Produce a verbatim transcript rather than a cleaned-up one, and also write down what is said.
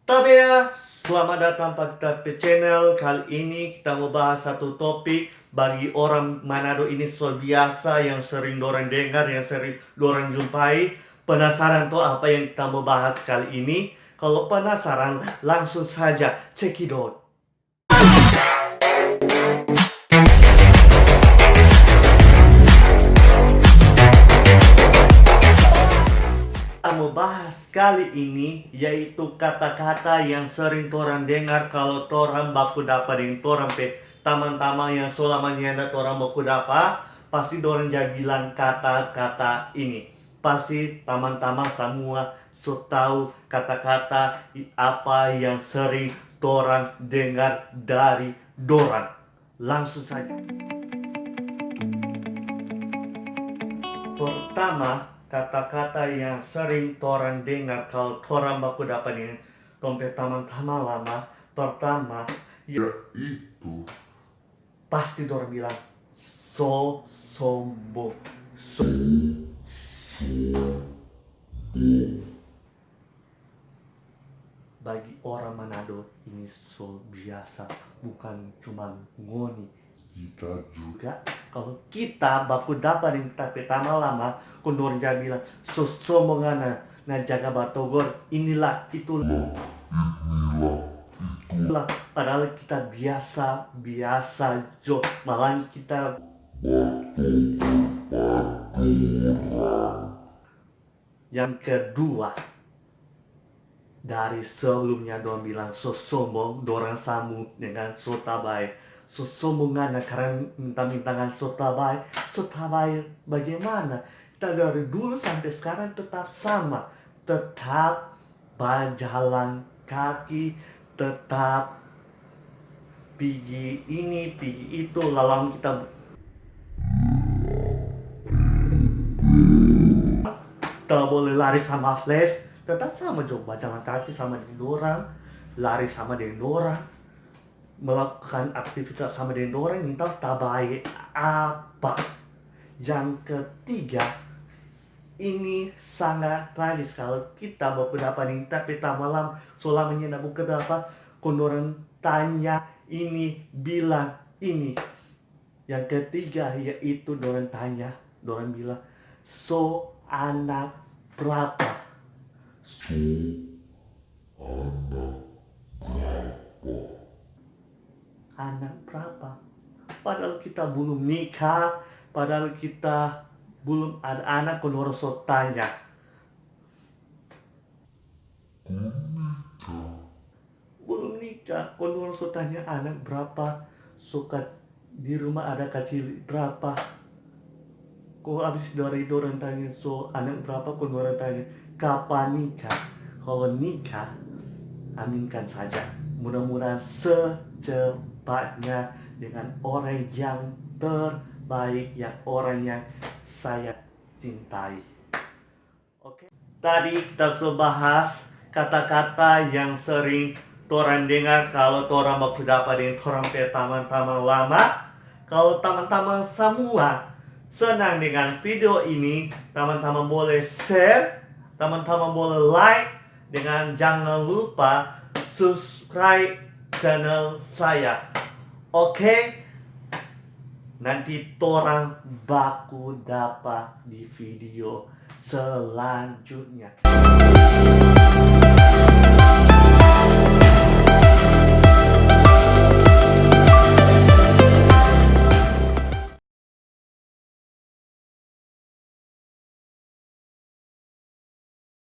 Tabea, selamat datang pa kita pe channel. Kali ini kita mo bahas satu topik bagi orang Manado ini so biasa, yang sering dorang dengar, yang sering dorang jumpai. Penasaran to apa yang kita mo bahas kali ini? Kalu penasaran, langsung saja cekidot. Kita mo bahas kali ini yaitu kata-kata yang sering torang dengar kalu torang baku dapa deng torang pe tamang-tamang yang so lama nyanda torang baku dapa, pasti dorang ja bilang kata-kata ini. Pasti tamang-tamang samua so tau kata-kata i-, apa yang sering torang dengar dari dorang. Langsung saja. Pertama, kata-kata yang sering torang dengar kalu torang baku dapa deng tong pe tamang-tamang lama, pertama, ya, yaitu pasti dorang bilang, "So sombong, so." Bagi orang Manado ini so biasa, bukan cuma ngoni. Kita juga, kalu kita baku dapa deng ta pe tamang lama, kong dorang ja bilang, "So sombong ngana, na jaga batogor, inilah, itulah." Inilah, itulah. Padahal kita biasa, biasa jo, malah kita batogor pa dorang. Yang kedua, dari sebelumnya dong bilang so sombong, dorang sambung dengan so tabae. So sombong ngana karang minta-mintangan so tabae. So tabae bagaimana? Kita dari dulu sampe skarang tetap sama. Tetap bajalang kaki, tetap pigi ini, pigi itu, lalu kita ta boleh lari sama Flash, tetap sama jo bajalang kaki sama deng dorang, lari sama deng dorang, melakukan aktivitas sama deng dorang, nintau tabae apa. Yang ketiga, ini sangat tragis kalu kita baku dapa deng ta pe tamang lama so lama nyanda baku dapa, kong dorang tanya ini, bilang ini. Yang ketiga, yaitu dorang tanya, dorang bilang, "So anak brapa?" So anak brapa? Anak brapa? Padahal kita belum nikah, padahal kita belum ada anak, kong dorang so tanya. Belum nikah. Belum nikah, kong dorang so tanya anak brapa, so ka-, di rumah ada kacili brapa. Kong abis dari dorang tanya so anak brapa, kong dorang tanya, "Kapan nikah?" Kalu nikah, aminkan saja. Mudah-mudahan secepatnya dengan orang yang terbaik, yang orang yang saya cintai. Oke. Tadi kita so bahas kata-kata yang sering torang dengar kalu torang baku dapa deng torang pe tamang-tamang lama. Kalu tamang-tamang samua senang dengan video ini, tamang-tamang boleh share, tamang-tamang boleh like, dengan jangan lupa subscribe channel saya. Oke? Nanti torang baku dapa di video selanjutnya.